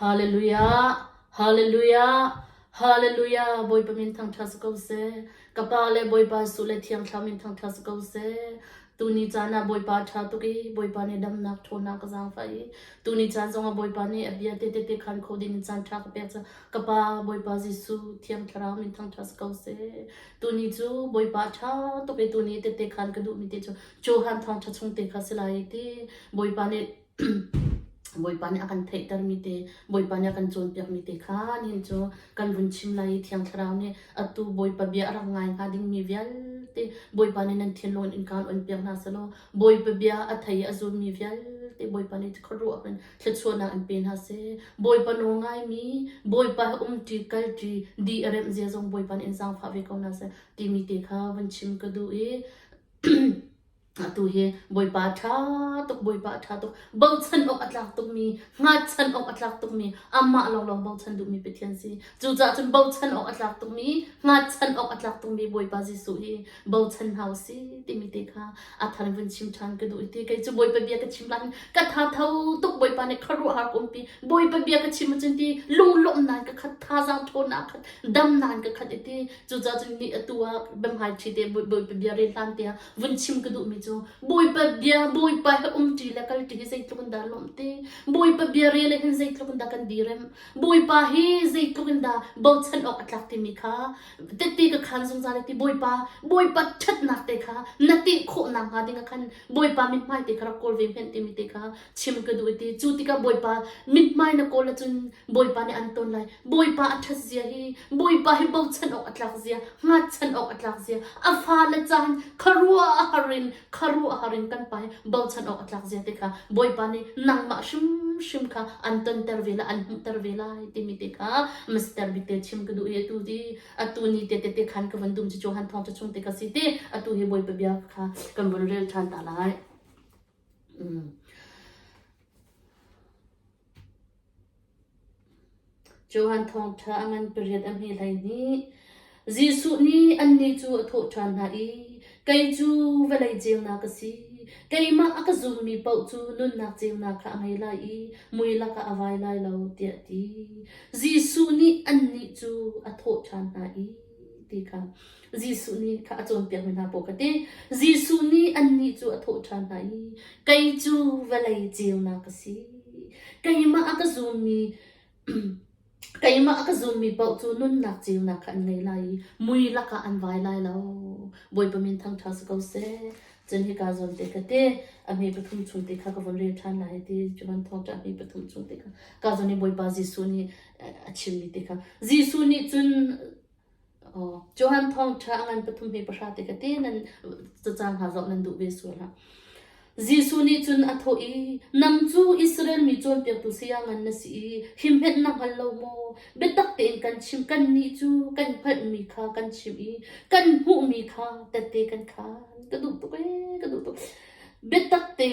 Hallelujah! Hallelujah! Hallelujah! Bawipa min thangṭhat si ko seh. Ka Pa le Bawipa Jesuh le Thiang Thlarau min thangṭhat si ko seh. Tuni caan ah Bawipa a ṭha tuk i Bawipa nih damnak ṭhawnnak ka zaangfah i tuni caan zongah Bawipa nih a bia te tete khan kho ding in caan ṭha ka pek caah ka Pa Bawipa Jesuh Thiang Thlarau min thangṭhat si ko seh. Tuni cu Bawipa a ṭha tuk i tuni tete khan ka duhmi te cu Johan thawngṭha chung te kha si lai ti Bawipa nih Bawipa nih a kan theihtermi te, Bawipa nih a kan cawnpiakmi te kha nihin cu kan vun chim lai i Thiang Thlarau nih atu Bawipa bia a rak ngai hnga dingmi vialte Bawipa nih nan thinlung in innka on piak hna selaw Bawipa bia a thei i a zulmi vialte Bawipa nih khuaruah in thluachuahnak in pe hna seh. Bawipa nawl ngaimi, Bawipa he umṭi kalṭi di a remh zia zong Bawipa nih in zaangfah ve ko hna seh timi te kha vun chim ka duh i Atu hi Bawipa a ṭha tuk, Bawipa a ṭha tuk. Bochan awk a tlak tukmi, hngatchan awk a tlak tukmi, amah lawnglawng bochan duhmi Pathian si. Cucaah cun bochan awk a tlak tukmi, hngatchan awk a tlak tukmi Bawipa Jesuh hi bochan hna u sih timi te kha a thar vun chim ṭhan ka duh i ti. Kei cu Bawipa bia ka chim lai ka tha tho tuk Bawipa nih khuaruahhar ka umpi. Bawipa bia ka chim ahcun ti lunglawmhnak ka khat, thazaang ṭhawnnak khat, damnak ka khat i ti. Cucaah cun ni atu ah biahmaiṭhi te Bawipa bia rel hlan tiah vun chim ka duhmi cu Bawipa bia Bawipa he umṭi le kalṭi hi zeitluk in dah lawmh ti Bawipa bia rel hin zeitluk in dah kan direm Bawipa hi zeitluk in dah bochan awk a tlak timi kha tette ka khan zungzal ti Bawipa Bawipa ṭhatnak te kha na teh khawhnak hnga ding ah khan Bawipa mithmai te kha rak kawl ve hmenh timi te kha chim ka duh ti cu tikah Bawipa mithmai na kawl ahcun Bawipa nih an ton lai Bawipa a ṭhat zia hi Bawipa hi bochan awk a tlak zia hngatchan awk a tlak zia a fale caan khuaruahhar in khuaruahhar in kan pa hi bochan awk a tlak zia te kha Bawipa nih nangmah hrimhrim kha an tonter ve lai an hmuhter ve lai timi te kha Mister Bikte chim ka duh i atu ti atu ni te te te khan ka van dum ci Johan thawngṭha chung te ka si te atu hi Bawipa bia kha kan vun rel ṭhan ta lai. Mm. Johan Thawngṭha a ngan pariat a hme 12. Jesuh nih annih cu a thawh ṭhan hna i, Kei cu vawlei ceunak ka si. Keimah a ka zummi paoh cu nunnak ceunak kha a ngei lai i mui lakah a vai lai lo, tiah a ti. Jesuh nih annih cu a thawh ṭhan hna i ti kha Jesuh nih kha a cawnpiakmi hna paoh kha ti. Jesuh nih annih cu a thawh ṭhan hna i, Kei cu vawlei ceunak ka si. Keimah a ka zummi keimah a ka zummi paoh cu nunnak ceunak kha an ngei lai i mui lakah an vai lai lo. Bawipa min thangṭha si ko seh. Cun hika zawn te kha te a hme pathum chung te kha ka von rel ṭhan lai ti cu van thawngṭha a hme pathum chung te kha ka zawn i Bawipa Jesuh nih a chimmi te kha Jesuh nih cun Johan thawngṭha a ngan pathum he pahra te ka te nan cacang hna zoh nan duh ve sual ah. Jesuh nih cun a thawh i, Nang cu Israel mi cawnpiaktu saya ngan na si i hi hmenh na hngal lo maw? Biatak tein kan chim, kannih cu kan hngalhmi kha kan chim i kan hmuhmi kha tette kan khan. Ka duh tuk ee, ka duh tuk. Biatak te,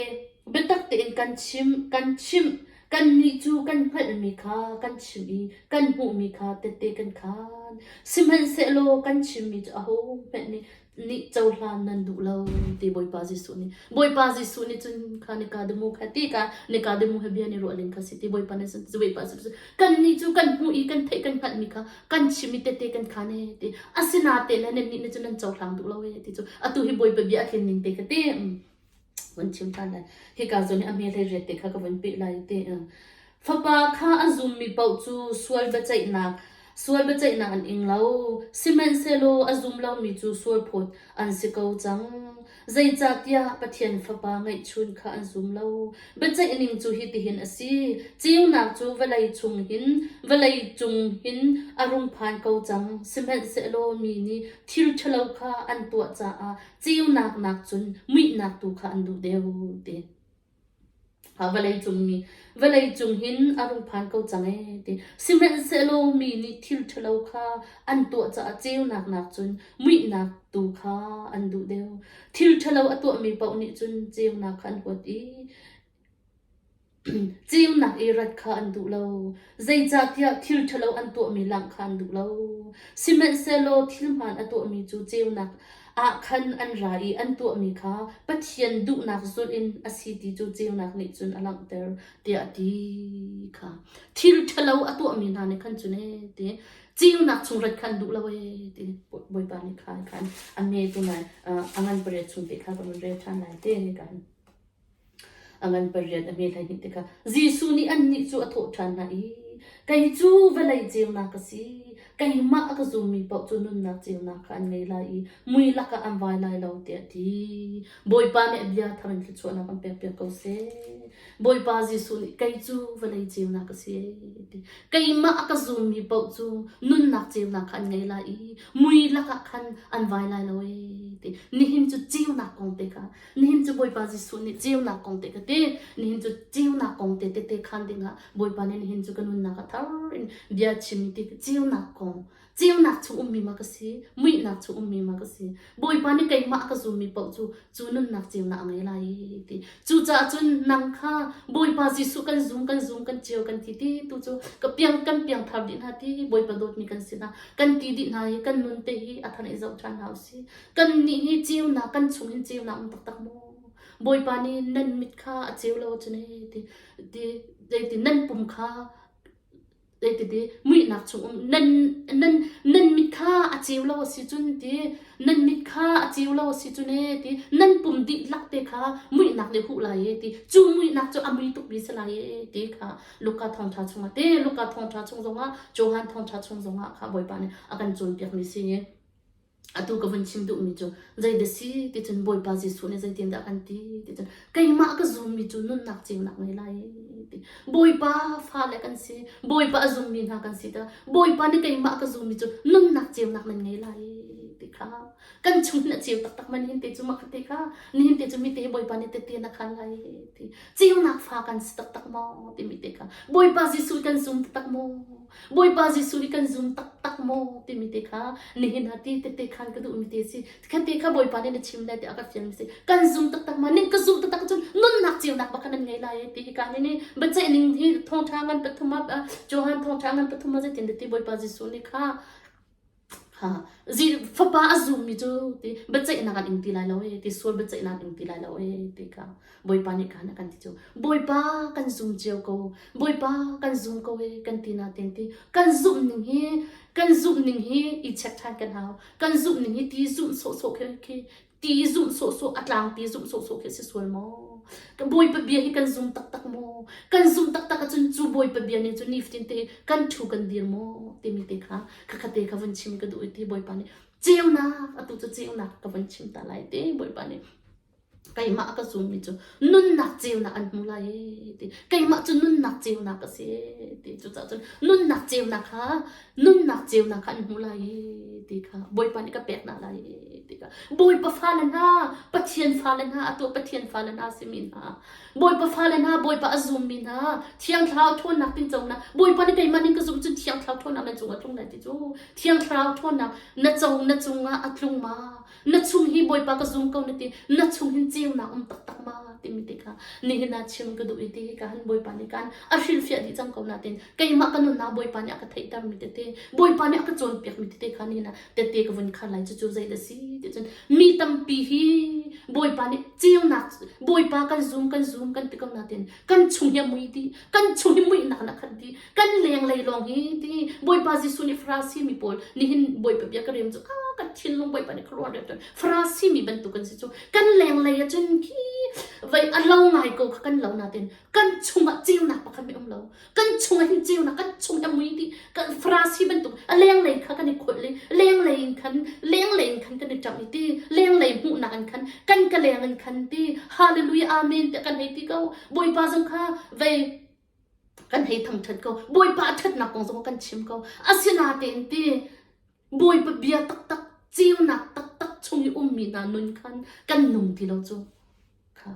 biatak tein kan chim, kan chimh, Kannih cu kan hngalhmi kha kan chim i kan hmuhmi kha tette kan khaan. Sihmanhsehlaw kan chimmi cu ahohmanh nih nih cohlan nan duh lo ti Bawipa Jesuh nih. Bawipa Jesuh nih cun kha Nikademu kha ti ka Nikademu he bia nih ruah ning kha si ti Bawipa nih cun Bawipa Jesuh kannih cu kan hmuh i kan theih kan hngalhmi kha kan chim i tette kan khaan ee ti. Asinain nannih nih cun nan cohlang duh lo ee ti cu atu hi Bawipa bia a tlin ning te ka ti. Vun chim ṭhan lai. Hika zawn i a hme hlei riat te kha ka vun peh lai ti. Fapa kha a zummi paoh cu sual biaceihnak sual biaceihnak an ing lo. Sihmanhsehlaw a zum lomi cu sual phawt an si ko cang. Zeicahtiah Pathian Fapa ngeihchun kha an zum lo. Biaceih ning cu hitihin a si. Ceunak cu vawlei chung hin vawlei cung hin a rung phan ko cang. Sihmanhsehlaw mi nih thil ṭhalo kha an tuah caah ceunak nakcun muihnak tu kha an duh deuh ti. Ha vawlei cung mi vawlei cung hin a rung phan ko cang ee ti. Sihmanhsehlaw mi nih thil ṭhalo kha an tuah caah ceunak nakcun muihnak tu kha an duh deuh. Thil ṭhalo a tuahmi paoh nih cun ceunak kha an huat i Ceunak i rat kha an duh lo, zeicahtiah thil ṭhalo an tuahmi langh kha an duh lo. Sihmanhsehlaw thil hmaan a tuahmi cu ceunak Ah khan an ra i an tuahmi kha Pathian duhnak zulh in a si ti cu ceunak nih cun a langhter, tiah a ti kha. Thil ṭhalo a tuahmi hna nih khan cun ee ti ceunak chung rat kha an duh lo ee ti Bawipa nih khan khan a me tu ngai a ngan pariat chung te kha ka vun rel ṭhan lai te ni kan. A ngan pariat a hme 12 tikah Jesuh nih annih cu a thawh ṭhan hna i, Kei cu vawlei ceunak ka si. Keimah a ka zummi paoh cu nunnak ceunak kha an ngei lai i mui lakah an vai lai lo, tiah a ti. Bawipa nih a bia thar in thluachuahnak kan pekpiak ko seh. Bawipa Jesuh nih kei cu vawlei ceunak ka si, a ti. Keimah a ka zummi paoh cu nunnak ceunak kha an ngei lai i mui lakah khan an vai lai lo ee, ti. Nihin cu ceunak kong te kha Nihin cu Bawipa Jesuh nih ceunak kong te ka ti. Nihin cu ceunak kong te tete khan dingah Bawipa nih nihin cu ka nunnak a thar in bia chim ti ceunak kong ceunak chung ummi ma ka si muihnak chung ummi ma ka si Bawipa nih keimah ka zummi paoh cu cu nunnak ceunak a ngei lai ti cucaah cun nang kha Bawipa Jesuh kan zum kan zum kan ceu kan ti ti tu cu ka piang kan piang thar dih hna ti Bawipa dawtmi kan si hna kan ti dih hna i kan nun te hi a thar i zoh ṭhan hna usih Kannih hi ceunak kan chung hin ceunak um taktak maw? Bawipa nih nan mit kha a ceu lo ahcun hei ti ti zeiti nan pum kha zeiti ti muihnak chung um nan nan nan mit kha a ceu lo a si cun ti nan mit kha a ceu lo a si cun ee ti nan pum dihlak te kha muihnak nih huh lai ee ti cu muihnak cu a mui tukmi si lai ee ti kha Luka thawngṭha chungah te Luka thawngṭha chung zongah Johan thawngṭha chung zongah kha Bawipa nih a kan cawnpiakmi si. Atu ka vun chim duhmi cu zeidah si ti cun Bawipa Jesuh nih zeitindah a kan ti ti cun keimah ka zummi cu nunnak ceunak ngei lai ti. Bawipa fale kan si, Bawipa a zummi hna kan si ta. Bawipa nih keimah ka zummi cu nunnak ceunak nan ngei lai ti kha kan chung hin a ceu taktak ma nihin te cu mah te kha nihin te cu mi te Bawipa nih tete na khan lai ti. Ceunak fa kan si taktak maw timi te kha Bawipa Jesuh kan zum taktak maw Bawipa Jesuh hi kan zum taktak maw timi te kha nihin ah ti tete khan ka duhmi te si kha te kha Bawipa nih na chim lai tiah a ka fian si kan zum taktak ma nin ka zum taktak cun nunnak ceunak bak nan ngei lai ti hi ka ni ni biaceih ning hi thawngtha ngan pathum ah Johan thawngtha ngan pathum ah zeitin ti Bawipa Jesuh nih kha Fapa a zummi cu ti biaceihnak an ing ti lai lo ee ti sual biaceihnak an ing ti lai lo ee ti kha Bawipa nih khan a kan ti cu Bawipa kan zum cio ko Bawipa kan zum ko ee kan ti natin ti kan zumh ning hi kan zumh ning hi i check ṭhan kan hau kan zumh ning hi ti zumh sawhsawh khi khi ti zumh sawhsawh a tlangpi zumh sawhsawh khi a si sual maw? Kan Bawipa bia hi kan zum taktak maw? Kan zumh taktak ahcun cu Bawipa bia nih cun nifatin te kan ṭhu kan dir maw? timi te kha khakha te kha vun chim ka duh i ti Bawipa nih ceunak atu cu ceunak ka vun chim ta lai ti Bawipa nih keimah ka zummi cu nunnak ceunak an hmu lai ti keimah cu nunnak ceunak ka si ti cucaah cun nunnak ceunak kha nunnak ceunak kha an hmu lai ti kha Bawipa nih ka pek hna lai ti kha Bawipa fale hna Pathian fale hna atu Pathian fale hna simi hna Bawipa fale hna Bawipa a zummi hna Thiang Thlarau ṭhawnnak tinconak Bawipa nih keimah ning ka zumh cun Thiang Thlarau ṭhawnnak nan cungah tlung lai ti cu Thiang Thlarau ṭhawnnak na co na cungah a tlung ma na chung hi Bawipa ka zum ko na ti na chung hin ceunak um taktak ma timi te kha nihin ah chim ka duh i ti ka han Bawipa nih kan a hrilhfiah dih cang ko natin keimah ka nunnak Bawipa nih a ka theihter mi tete Bawipa nih a ka cawnpiak mi tete kha nihin ah tete ka vun khar lai cucu zei dah si ti cun mi tampi hi Bawipa nih ceunak Bawipa kan zum kan zum kan ti ko natin kan chung hi a mui dih kan chung hi muihnak na khat dih kan lenglei lawng hi ti Bawipa Jesuh nih Farasi mi pawl nihin Bawipa bia ka rem cu a kan thinlung Bawipa nih khuaruah rem cun Farasi mi bantuk kan si cu kan lenglei ah cun khi vei a lo ngai ko kha kan lo natin kan chungah ceunak pakhat mi um lo kan chungah hin ceunak kan chung a mui dih kan Farasi bantuk a lenglei kha kan i kholh i lenglei in khan lenglei in khan kan i ṭamh i ti lenglei hmuhnak in khan kan ka leng in khan ti hallelujah amen tiah kan hei ti ko Bawipa zong kha vei kan hei thangṭhat ko Bawipa a ṭhatnak kong zong kan chim ko asinatein ti Bawipa bia taktak ceunak taktak chung i ummi hna nun khan kan nung ti lo cu kha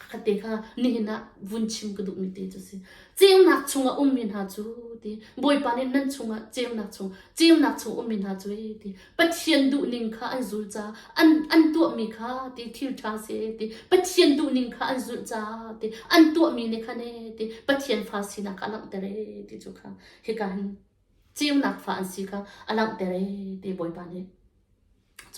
Khate kha nihin ah vun chim ka duhmi te cu si. Ceunak chungah ummi hna cu ti Bawipa nih nan chungah ceunak chung ceunak chung ummi hna cu ti Pathian duhning kha an zul ca an an tuahmi kha ti thil ṭha si ti Pathian duhning kha an zulh ca ti an tuahmi nih khan ti Pathian fa sinak kha a langhter e ti cu kha hika hin ceunak fa an si kha a langhter e ti Bawipa nih.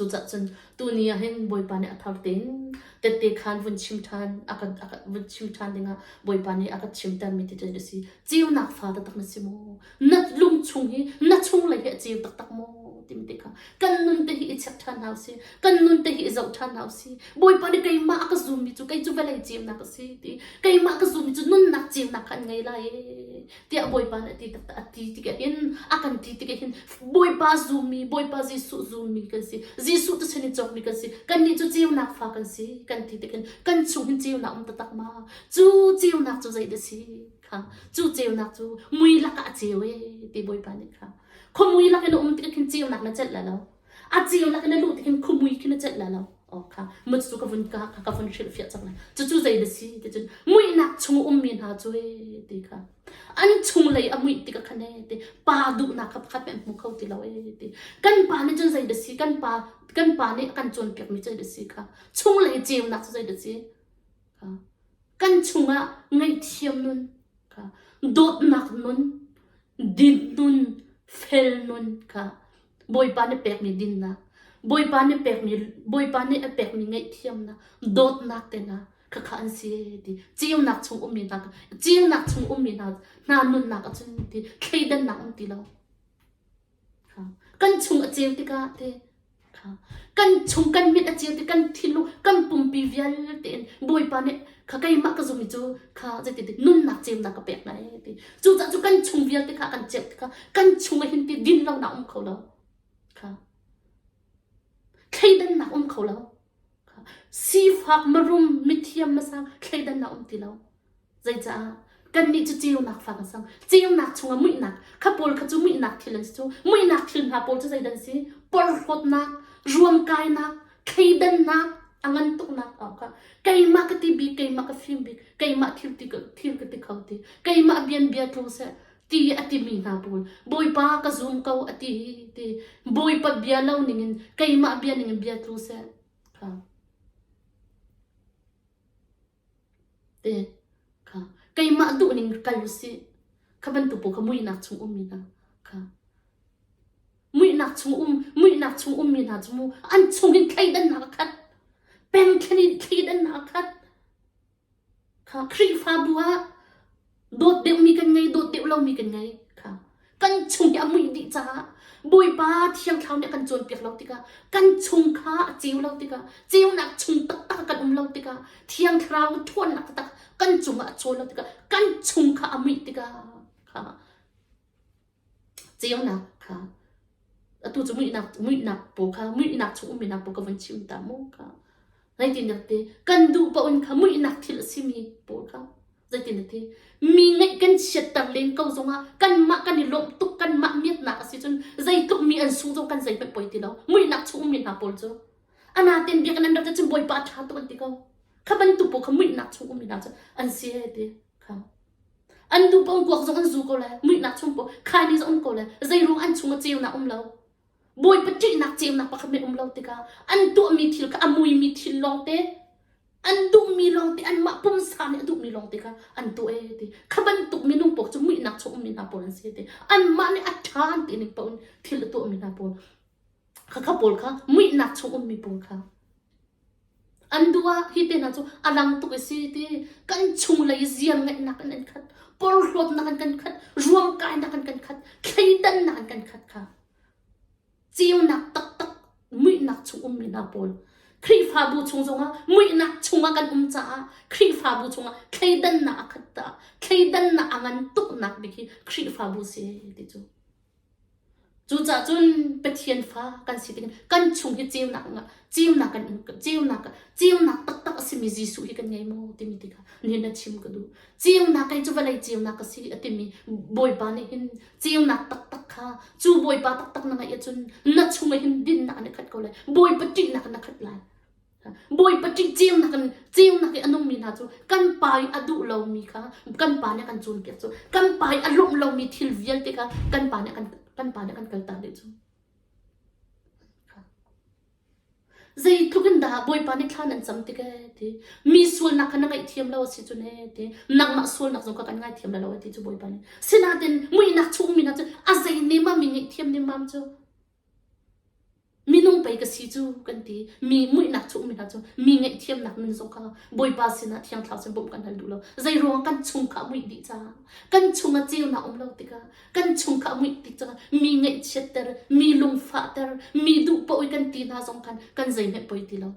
Cucah cun tuni ah hin Bawipa nih a thar tein tette khan vun chim ṭhan a kan a kan vun chim ṭhan dingah Bawipa nih a ka chimtermi ti cu a si. Ceunak fa taktak na si maw? Na lung chung hi na chunglei hi a ceu taktak maw? timi te kha kan nun te hi i check ṭhan hna usih. Kan nun te hi i zoh ṭhan hna usih. Bawipa nih keimah a ka zummi cu kei cu vawlei ceunak a si ti. Keimah ka zummi cu nunnak ceunak kha an ngei lai ee tiah Bawipa nih a ti taktak a ti tikah hin a kan ti tikah hin Bawipa zummi Bawipa Jesuh zummi kan si. Jesuh tu sin i cawkmi kan si. Kannih cu ceunak fa kan si kan ti tik hin kan chung hin ceunak um taktak ma? Cu ceunak cu zei dah si? Kha cu ceunak cu mui lakah a ceu ee ti Bawipa nih kha khuamui lakin a um tikah khin ceunak na celh la lo. A ceu lakin a luh tikhin khuamui khin a celh la lo. Oh kha mut cu ka vun ka ka vun hrilhfiah cang lai. Cucu zei dah si ti cun muihnak chung a ummi hna cu ee ti kha an chunglei a muih tikah khan ee ti pa duhnak kha pakhat hmanh hmu kho ti lo ee ti kan pa nih cun zei dah si kan pa kan pa nih a kan cawnpiakmi zei dah si kha chunglei ceunak cu zei dah si kha kan chungah ngaihthiam nun kha dawtnak nun din nun fel nun kha Bawipa nih pekmi dinnak Bawipa nih pekmi Bawipa nih a pekmi ngaihthiamnak dawtnak te hna khakha an si ti ceunak chung ummi hna ceunak chung ummi hna hna nunnak ahcun ti thleidannak um ti lo Kan chung a ceu tikah te kan chung kan mit a ceu tik kan thinlung kan pumpi vialte in Bawipa nih kha keimah ka zummi cu kha zeiti ti nunnak ceunak ka pek hna ee ti. Cucaah cu kan chung vialte kha kan ceuh tikah kan chung ah hin ti din lonak um kho lo. Kha thleidannak um kho lo. Sifak marum mithiam masang thleidannak um ti lo. Zeicah? Kannih cu ceunak fa kan sang. Ceunak chungah muihnak. Kha pawl kha cu muihnak thil an si cu. Muihnak thil hna pawl cu zeidah an si? Porhlawtnak, ruamkainak, thleidannak, a ngan tuknak a kha. Keimah ka ti bik, keimah ka fim bik, keimah thil ti thil ka ti kho ti. Keimah bian bia tlu seh ti a timi hna pawl. Bawipa ka zum ko a ti ti. Bawipa bia lo ningin keimah bia ningin bia tlu seh. Kha. Te kha keimah duhning kal usih. Kha bantuk pawl kha muihnak chung ummi hna kha muihnak chung um muihnak chung ummi hna cu mu an chung in thleidannak a khat. Pengthlen in thleidannak a khat. Kha Khrihfabu ah dawt deuhmi kan ngei, dawt deuh lomi kan ngei. Kha kan chung hi a muih dih caah Bawipa Thiang Thlarau nih a kan cawnpiak lo tikah kan chung kha a ceu lo tikah ceunak chung taktak kan um lo tikah Thiang Thlarau ṭhawnnak taktak kan cungah a cawl lo tikah kan chung kha a muih tikah kha ceunak kha atu cu muihnak muihnak pawl kha muihnak chung ummi pawl ka vun chim ta mu kha zeitindah ti kan duh paoh in kha muihnak thil a simi pawl kha zeitindah ti mi ngeih kan chiatter len ko zongah kanmah kan i lawmh tuk kanmah miatnak a si cun zeitluk mi an sung zong kan zeihmanh poi ti lo muihnak chung ummi hna pawl cu anaten biakinn an rat cun bawipa a ṭha tuk an ti ko kha bantuk pawl kha muihnak chung ummi hna cu an si he ti kha An duh paoh kuak zong an zu ko lai, muihnak chung paoh khaini zong um ko lai. Zeiruang an chung ah ceunak um lo. Bawipa ṭihnak ceunak pakhat men um lo tikah an tuahmi thil kha a muimi thil lawngte, an duhmi lawngte, anmah pumsa nih a duhmi lawngte kha an tuah ee ti. Kha bantuk minung paoh cu muihnak chung ummi hna pawl an si ti. Anmah nih a ṭha an ti ning paoh in thil a tuahmi hna pawl. Kha kha pawl kha muihnak chung ummi pawl kha An duh ah hi te hna cu a lang tuk i si ti kan chunglei ziar ngeihnak in an khat, porhlawtnak in kan khat, ruamkainak in kan khat, thleidannak in kan khat kha. Ceunak taktak muihnak chung ummi hna pawl Khrihfabu chung zongah muihnak chungah kan um caah Khrihfabu chungah thleidannak a khat ta thleidannak a ngan tuknak bik hi Khrihfabu si ti cu. Cucaah cun Pathian fa kan si tikah kan chung hi ceunak ceunak kan ceunak ceunak taktak a simi Jesuh hi kan ngei maw timi ti kha nihin na chim ka duh. Ceunak kei cu vawlei ceunak ka si a timi Bawipa nih hin ceunak taktak kha cu Bawipa taktak na ngeih ahcun na chung ah hin dinnak na khat ko lai. Bawipa ṭihnak na khat lai. Bawipa ṭih ceunak in ceunak i a nungmi hna cu kan pa i a duh lomi kha kan pa nih a kan cawnpiak cu kan pa i a lawmh lomi thil vialte kha kan pa nih kan kan pa nih a kan kaltak dih cu. Zeitluk in dah Bawipa nih thla nan cam tik ee ti mi sualnak kha na ngaihthiam lo a si cun ee ti nangmah sualnak zong kha kan ngaithiam lo ti cu Bawipa nih sinain muihnak chungmi hna cu a zei nemam mi ngaihthiam nemam cu. Minung pei ka si cu kan ti. Mi muihnak chung ummi hna cu mi ngaihthiamnak nun zong kha Bawipa sinah Thiang Thlarau sin bawmh kan hal duh lo. Zei ruang kan chung kha a muih dih caah kan chung ah ceunak um lo tikah kan chung kha a muih tik caah mi ngaihchiatter, mi lungfahter, mi duh paoh i kan ti hna zong khan kan zeihmanh poi ti lo.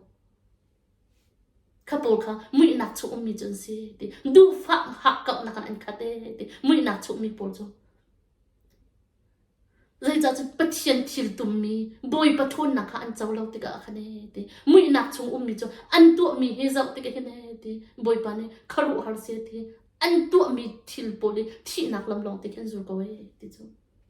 Kha pawl kha muihnak chung ummi cu an si ti. Duhfah hakkauhnak in an khat ee ti. Muihnak chung ummi pawl cu. Zeicah cun Pathian thil tummi Bawipa ṭhawnnak kha an co lo tikah khan ee ti. Muihnak chung ummi cu an tuahmi hi zoh tikah hin ee ti. Bawipa nih khuaruahhar seh ti. An tuahmi thil pawl hi thihnak lam lawng te khi an zul ko ee ti cu.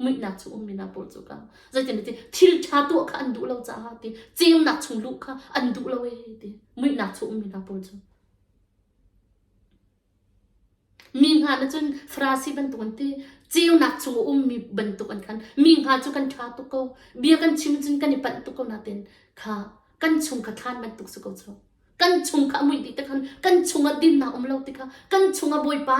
Muihnak chung ummi hna pawl cu ka zeitin ti thil ṭha tuah kha an duh lo caah ti ceunak chung luh kha an duh lo ee ti. Muihnak chung ummi hna pawl cu. Mi hna nih cun Farasi bantuk an ti. Ceunak chung a ummi bantuk an khan. Mi hna cu kan ṭha tuk ko. Bia kan chim cun kan i panh tuk ko nain kha kan chung kha thlan bantuk si ko cu. Kan chung kha a muih dih tikhan kan chungah dinnak um lo tikah kan chungah Bawipa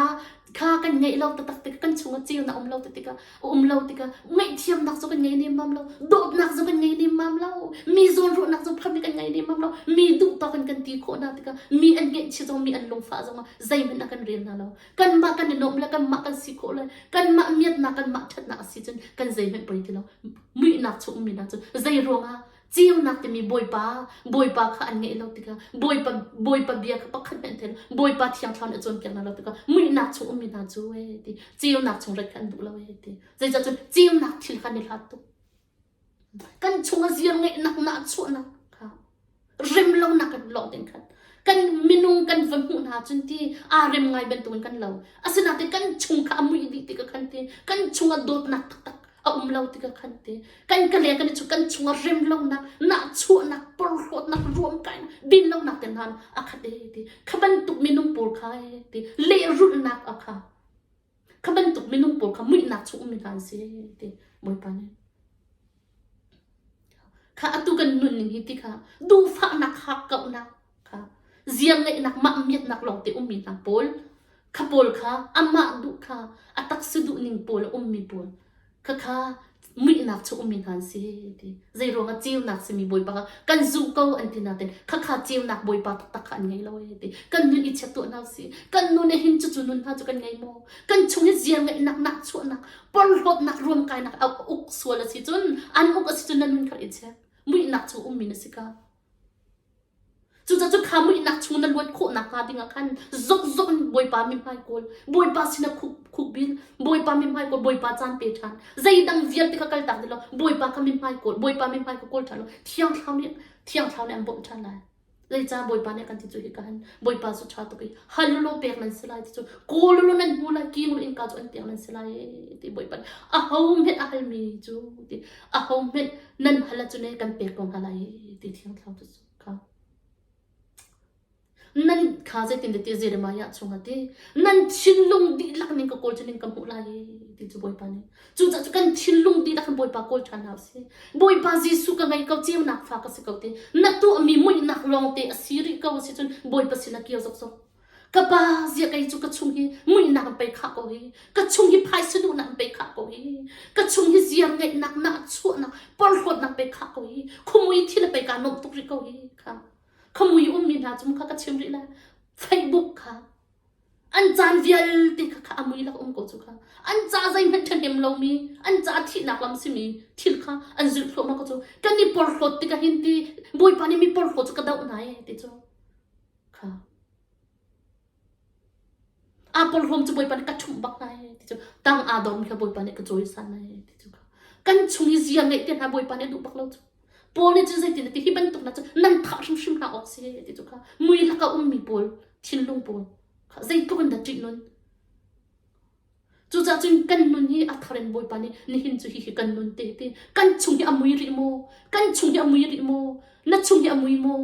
kha kan ngeih lo taktak tikah kan chungah ceunak um lo tikah um lo tikah ngaihthiamnak zong kan ngei nemmam lo dawtnak zong kan ngei nemmam lo mi zawnruahnak zong phar kan ngei nemmam lo mi duh tawk in kan ti khawh hna tikah mi an ngaihchia zong mi an lungfah zong ah zeihmanh a kan rel hna lo kanmah kan i nuamh le kanmah kan si khawh le kanmah miatnak kanmah ṭhatnak a si cun kan zeihmanh poi ti lo muihnak chung ummi hna cu zei ruangah Ceunak timi Bawipa, Bawipa kha an ngeih lo tikah, Bawipa, Bawipa bia kha pakhat hmanh an thei lo, Bawipa Thiang Thlarau nih a cawnpiak hna lo tikah, muihnak chung ummi hna cu ee ti, ceunak chung rat kha an duh lo ee ti. Zeicah cun ceunak thil kha an i hlat tuk. Kan chung a ziar ngeihnak nahchuahnak kha rem lonak kan lawng tein khat. Kan minung kan va hmuh hna cun ti aa rem ngai bantukin kan lo. Asinain kan chung kha a muih dih tikah khan ti kan chung ah dawtnak taktak a um lo tikah khan ti kan ka le kan i chu kan chungah rem lonak nahchuahnak porhlawtnak ruamkainak din lonak te hna a khat e ti kha bantuk minung pawl kha e ti lehrulhnak a kha kha bantuk minung pawl kha muihnak chung ummi hna an si ti Bawipa nih kha atu kan nun ning hi ti kha duhfahnak hakkauhnak kha ziang ngeihnak mah miatnak lawng te ummi hna pawl kha pawl kha amah duh kha a taksa duh ning pawl a ummi pawl kha kha muihnak cu ummi hna an si ti zei ruangah ceunak simi bawipa kha kan zuh ko an ti natin kha kha ceunak bawipa taktak kha an ngei lo e ti kan nun i chiat tuah hna si kan nun e hin cucu nun hna cu kan ngei maw kan chung i ziar ngeihnak nak chuahnak porhlawtnak ruamkainak a uk sual a si cun an uk a si cun na nun kha i check muihnak chung ummi na si ka Cucaah cu kha muihnak chung na luat khawh nakhnga dingah khan zokzok in Bawipa mithmai kawl, Bawipa sinah khuk, khukbil, Bawipa mithmai kawl, Bawipa caan pe ṭhan. Zeidang vialte kha kaltak ti law Bawipa kha mithmai kawl, Bawipa mithmai kha kawl ṭhan law Thiang Thlarau nih Thiang Thlarau nih an bawmh ṭhan lai. Zeicah Bawipa nih a kan ti cu hika hin Bawipa cu ṭha tuk i hal u law pek nan si lai ti cu kawl u law nan hmu lai king u law innka cu an piak nan si lai ti Bawipa nih aho hmenh a halmi cu ti aho hmenh nan hal ahcun ne kan pek ko hna lai ti Thiang Thlarau cu kha nan kha zeitin ti Jeremiah chungah ti nan thinlung dihlak ning ka kawl cu ning ka hmuh lai ti cu Bawipa nih cucaah cu kan thinlung dihlak in Bawipa kawl ṭhan hna usih Bawipa Jesuh ka ngei ko ceunak fa ka si ko ti na tuahmi muihnak lawngte a si rih ko a si cun Bawipa sin ah kir zokzok Ka pa zia kei cu ka chung hi muihnak in pei khah ko hi ka chung hi phaisa duhnak in pei khah ko hi ka chung hi ziar ngeihnak nahchuahnak porhlawtnak pei khah ko hi khumui thil a pei kaa nuamh tuk rih ko hi kha khamui ummi hna cu kha ka chim rih lai Facebook kha an caan vialte kha kha a mui lak um ko cu kha an ca zeihmanh ṭhahnem lomi an ca thihnak lam simi thil kha an zulh thluahmah ko cu kan i porhlawt tikah hin ti Bawipa nih mi porhlawt cu ka doh hna e ti cu Kha. Aa porhlawm cu Bawipa nih ka ṭhumh bak hna ee ti cu tang aa dormi kha Bawipa nih ka cawisan hna ee ti cu kha. Kan chung i zia ngeih te hna Bawipa nih a duh bak lo cu. Paul nih cun zeitin a ti hi bantuk hna cu nan thah hrimhrim hna awk si ti cu kha mui lak a ummi pawl thinlung pawl kha zeitluk in dah ṭih nun. Cucaah cun kan nun hi a thar in Bawipa nih nihin cu hihi kan nun te ti kan chung hi a mui rih maw? Kan chung hi a mui rih maw? Na chung hi a mui maw?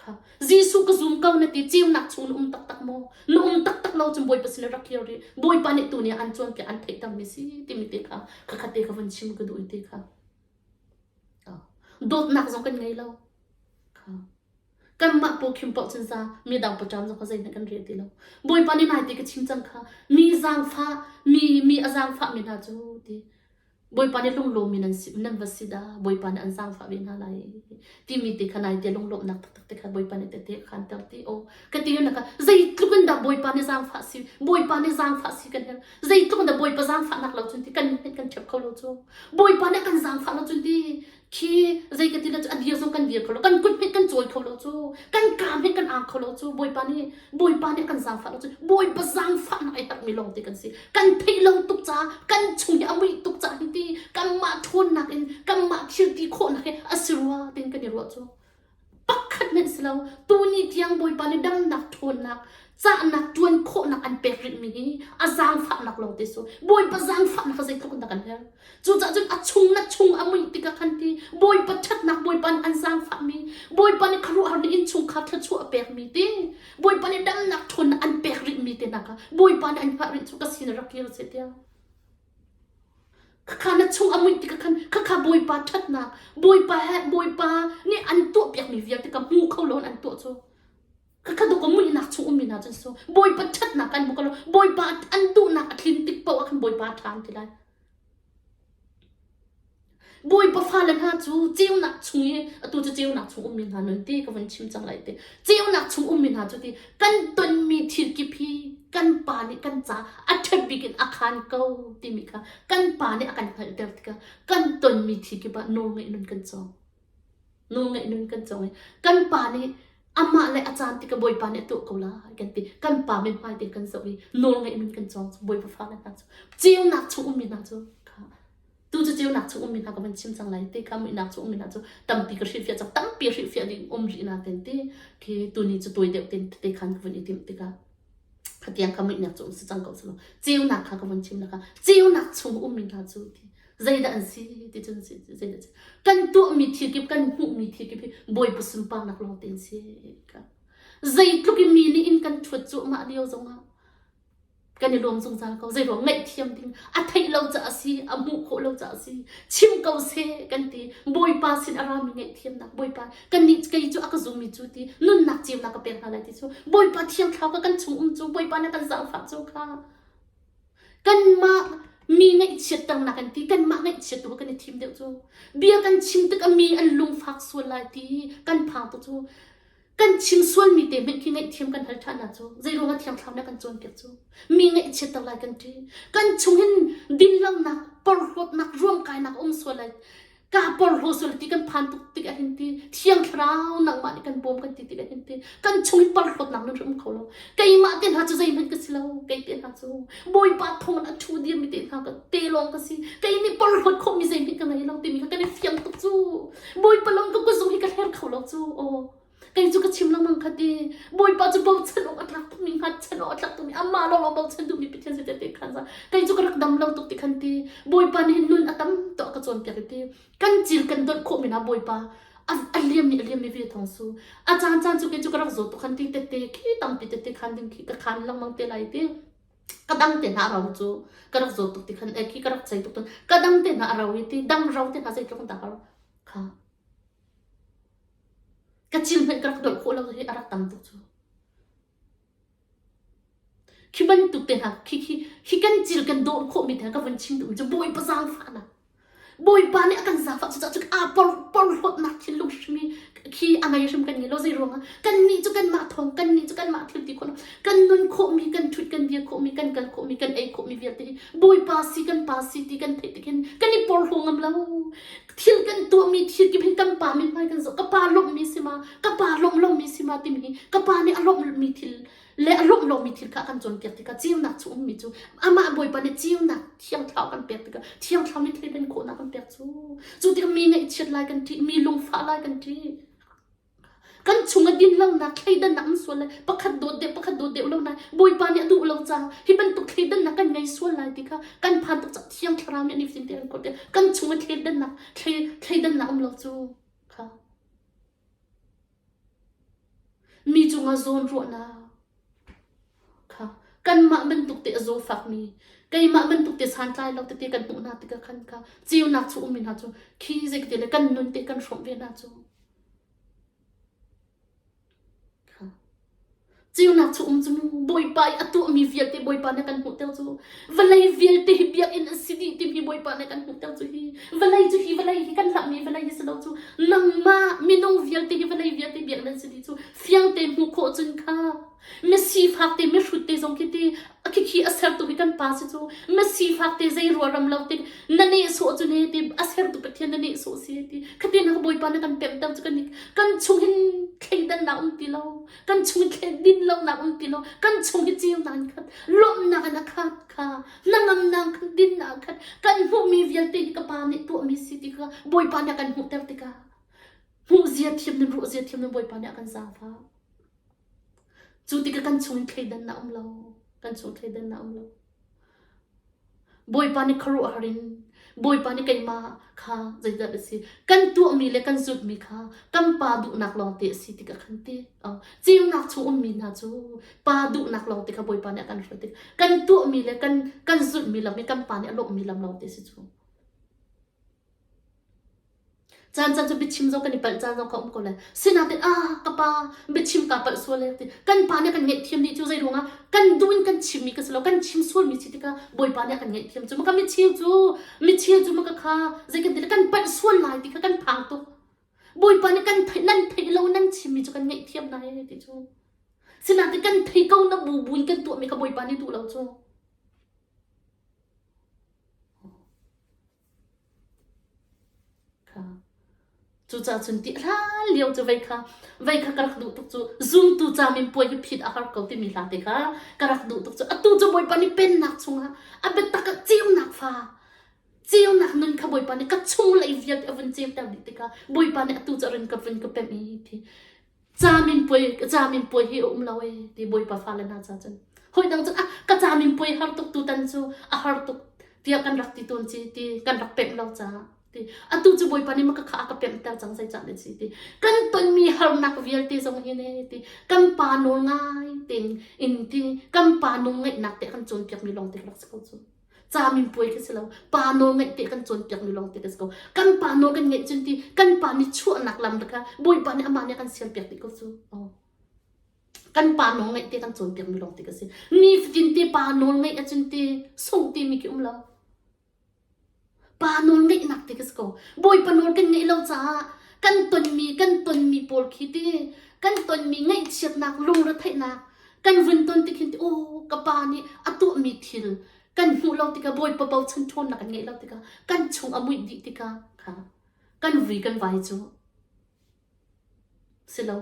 Kha Jesuh ka zum ko na ti ceunak chung na um taktak maw? Na um taktak lo cun Bawipa sin rak kir rih. Bawipa nih tu nih an cawnpiak an theihtermi si timi te kha khakhat te kha vun chim ka duh te kha. Dawtnak zong kan ngei lo. Kha Kanmah pawkhim paoh cun za midang pawṭam zong kha zeihmanh kan rel ti lo. Bawipa nih naite ka chim cang kha mi zaangfah mi mi a zaangfahmi hna cu ti. Bawipa nih lunglawmmi nan si nan va si dah Bawipa nih an zaangfah ve hna lai timi te kha nai te lunglawmhnak taktak te kha Bawipa nih tete a khanter ti aw ka ti na ka zeitluk in dah Bawipa nih zaangfah si Bawipa nih zaangfah si kan herh zeitluk in dah Bawipa zaangfahnak lo cun ti kan kan ṭhep kho lo cu Bawipa nih kan zaangfah lo cun ti khi zei ka ti le cu a dir zong kan dir kho lo kan kut hmanh kan cawi kho lo cu kan kaa hmanh kan ang kho lo cu Bawipa nih Bawipa nih kan zaangfah lo cu Bawipa zaangfahnak ai herhmi lawng te kan si kan theih lo tuk caah kan chung hi a muih tuk caah hi ti kanmah ṭhawnnak in kanmah thil ti khawhnak hi a si rua tiin kan i ruah cu pakhat hmanh si lo tuni tiang Bawipa nih damnak ṭhawnnak cahnak ṭuan khawhnak an pek rihmi hi a zaangfahnak lawng te su Bawipa zaangfahnak kha zeitluk in dah kan herh cucaah cun a chung na chung a muih tikah khan ti Bawipa ṭhatnak Bawipa nih an zaangfahmi Bawipa nih khuaruahhar nih innchungkhar thluachuah a pekmi ti Bawipa nih damnak ṭhawnnak an pek rihmi te hna kha Bawipa nih an hngah rih cu ka sin rak kir seh tiah Khakha na chung a muih tikah khan khakha Bawipa ṭhatnak Bawipa he Bawipa nih an tuahpiakmi vialte ka hmu kho lo in an tuah cu khakha dawk a muihnak chung ummi hna cu su Bawipa ṭhatnak kan hmu kho lo Bawipa an duhnak a tlin tik paoh ah khan Bawipa a ṭha an ti lai Bawipa fale hna cu ceunak chung i atu cu ceunak chung ummi hna nun ti ka vun chim cang lai ti ceunak chung ummi hna cu ti kan tonmi thil kip hi kan pa nih kan ca a ṭhat bik in a khaan ko timi kha kan pa nih a kan hngalhter tikah kan tonmi thil kip ah nawlngaih nun kan cawng. Nawlngaih nun kan cawng i kan pa nih amah le a caan tikah Bawipa nih a tuah ko lai kan ti. Kan pa mithmai te kan zoh i nawlngaih nun kan cawng cu Bawipa fale hna cu ceunak chung ummi hna cu kha tu cu ceunak chung ummi hna ka van chim cang lai te kha muihnak chung ummi hna cu tampi ka hrilhfiah cang tampi hrilhfiah ding um rih na ten ti khi tuni cu tawi deuh ten te khan ka vun i timh tikah khatiang kha muihnak cu um si cang ko silo ceunak kha ka vun chim na kha ceunak chung ummi hna cu ti zeidah an si ti cun zeidah si kan tuahmi thil kip kan hmuhmi thil kip hi bawipa sunparnak lawng te an si kha zeitluk in mi nih in kan ṭhuat cuahmah lio zongah kan i lawm zungzal ko zeiruang ngaihthiam ding a theih lo caah a si a hmuh khawh lo caah a si chim ko seh kan ti bawipa sin a rami ngaihthiamnak bawipa kannih kei cu a ka zummi cu ti nunnak ceunak ka pek hna lai ti cu bawipa thiang thlarau ka kan chung um cu bawipa na kan zaangfah cu kha kanmah mi ngaihchiatternak kan ti kanmah ngaihchiat tu kan i thim deuh cu bia kan chim tikah mi an lungfak sual lai ti kan phang tu cu Kan chim sualmi te hmanh khi ngaihthiam kan hal ṭhan hna cu zeiruang ah Thiang Thlarau nih a kan cawnpiak cu mi ngaihchiatter lai kan ṭih. Kan chung hin dinlonak, porhlawtnak, ruamkainak a um sual lai. Kaa porhlaw sual ti kan phan tuk tik ahhin ti Thiang Thlarau nangmah nih kan bawm kan ti tik ahhin ti kan chung hin porhlawtnak nun um kho lo. Keimah te hna cu zeihmanh ka si lo. Kei te hna cu Bawipa thawng in a ṭhu dirmi te hna ka te lawng ka si. Kei nih porhlawt khawhmi zeihmanh ka ngei lo timi kha kan i fiang tuk cu. Bawipa lawng ka kuzung hi ka hler kho lo cu aw kei cu ka chim lengmang kha ti Bawipa cu bochan awk a tlak tukmi hngatchan awk a tlak tukmi amah lawng bochan duhmi Pathian si te khan sa kei cu ka rak dam lo tuk ti khan ti Bawipa nih hin nun a tam tuk a ka cawnpiak ti kan cil kan donh khawh mi na Bawipa a liam mi a liam mi ve thong su a caan caan cu kei cu ka rak zaw tuk khan ti tette khi tampi tette khan ding khi ka khan lengmang te lai ti ka dang te hna a ro cu ka rak zawt tuk ti khan eh khi ka rak cei tuk tawn ka dang te hna a ro i ti dang ro te hna zeitluk in dah ka kha ka cil hmanh ka rak dolh khawh lo hi a rak tam tuk cu khi bantuk te hna khi khi khi kan cil kan dawh khawh mi te ka vun chim duh mi cu bawipa zaangfahnak Bawipa nih a kan zaangfah cucaah cu aa por porhlawtnak thinlung hrim i khi a ngei hrim kan ngei lo zei ruangah kannih cu kanmah thawng kannih cu kanmah thil ti khawh kan nun khawhmi kan ṭhut kan dir khawhmi kan kal khawhmi kan ei khawhmi vialte hi Bawipa si kan pa si ti kan theih tik hin kan i porhlaw ngam lo thil kan tuahmi thil kip hin kan pa mithmai kan zoh ka pa lawmhmi si ma ka pa lawmh lomi si ma timi hi ka pa nih a lawmhmi thil le a lawmh lomi thil kha a kan cawnpiak tikah ceunak cu ummi cu amah Bawipa nih ceunak thiang thlarau kan pek tikah thiang thlarau nih thleidan khawhnak kan pek cu cu tikah mi ngaihchiat lai kan ṭih mi lungfah lai kan ṭih kan chung a din lonak thleidannak um sual lai pakhat dawt deuh pakhat dawt deuh lo lai Bawipa nih a duh lo caah hi bantuk thleidannak kan ngei sual lai ti kha kan phan tuk cak thiang thlarau nih an i fim te an khawh te kan chung a thleidannak thleidannak um lo cu kha Mi cungah zawnruahnak kha kanmah bantuk te a zawfakmi, keimah bantuk te santlai lo tete kan hmuh hna tikah khan kha ceunak cu ummi hna cu khi zeiti le kan nun te kan hrawmh ve hna cu. Ceunak cu um cu mu Bawipa i a tuahmi vialte Bawipa nih a kan hmuhter cu. Vawlei vialte hi biakinn an si dih timi Bawipa nih a kan hmuhter cu hi. Vawlei cu hi vawlei hi kan hlahmi vawlei hi si lo cu. Nangmah minung vialte hi vawlei vialte biakinn an si dih cu. Fiang tein hmuh khawh cun kha misifak te mihrut te zong khi ti khikhi a sertu hi kan pa si cu. Misifak te zei ruaram lo te na nehsawh cu ne ti a sertu Pathian na nehsawh si ti. Khatin na Bawipa na kan pemhter cu kan kan chung hin thleidannak um ti lo. Kan chung i thlen din lonak um ti lo. Kan chung hi ceunak in khat, lawmhnak in a khat kha, hnangamnak khan dinnak khat, kan hmuhmi vialte hi ka Pa nih tuahmi si ti kha Bawipa nih a kan hmuhter tikah hmuh zia thiam in ruah zia thiam in Bawipa nih a kan zaangfah. Cu tikah kan chung in thleidannak um lo. Kan chung thleidannak um lo. Bawipa nih khuaruahhar in Bawipa nih keimah kha zeidah a si kan tuahmi le kan zulhmi kha kan pa duhnak lawngte a si tikah khan ti ceunak chung ummi hna cu pa duhnak lawngte kha Bawipa nih a kan hruai tik kan tuahmi le kan kan zulhmi lam hi kan pa nih a lawmhmi lam lawngte a si cu. Caan caan cu biachim zong kan i palh caan zong kha um ko lai. Sinain ah ka pa biachim kaa palh sual ee ti. Kan pa nih a kan ngaihthiam dih cu zei ruangah kan duh in kan chimmi ka si lo kan chim sualmi si tikah Bawipa nih a kan ngaihthiam cu. Maka micheu cu micheu cu maka kha zei kan ti le kan palh sual lai ti kha kan phang tuk. Bawipa nih kan theih nan theih lo nan chimmi cu kan ngaihthiam lai ee ti cu. Sinain kan thei ko na bu bu in kan tuahmi kha Bawipa nih duh lo cu. Cucaah cun ti hlan lio cu vei kha vei kha ka rak duh tuk cu zumtu caminpuai hi phit a har ko timi hla te kha ka rak duh tuk cu atu cu Bawipa nih pennak chungah a biatak ah ceunak fa ceunak nun kha Bawipa nih ka chunglei vialte a vun ceuter dih tikah Bawipa nih atu cu a run ka vun ka pemh i ti Caminpuai caminpuai hi a um lo ee ti Bawipa fale hna ca cun. Hawi dang cun ah ka caminpuai har tuk tutan cu a har tuk tiah kan rak ti tawn ci ti kan rak pemh lo caah ti atu cu Bawipa nih maka kha a ka pemhter cang zeicah ne si ti kan tonmi harnak vialte zong hi ne ti kan pa nawl ngai tein in ti kan pa nawl ngaihnak te kan cawnpiakmi lawng te rak si ko cu. Caminpuai khi si lo. Pa nawl ngeih te kan cawnpiakmi lawng te kan si ko. Kan pa nawl kan ngeih cun ti kan pa nih chuahnak lam kha Bawipa nih amah nih a kan sialpiak dih ko cu. Oh. Kan pa nawl ngeih te kan cawnpiakmi lawng te ka si. Nifatin te pa nawl ngeih ahcun ti sung timi khi um lo. Pa nawl ngeihnak te ka si ko. Bawipa nawl kan ngeih lo caah kan tonmi kan tonmi pawl khi ti kan tonmi ngaihchiatnak lungretheihnak kan vun ton tik hin aw ka pa nih a tuahmi thil kan hmuh lo tikah Bawipa bochan ṭhawnnak kan ngeih lo tikah kan chung a muih dih tikah kha kan vui kan vai cu si lo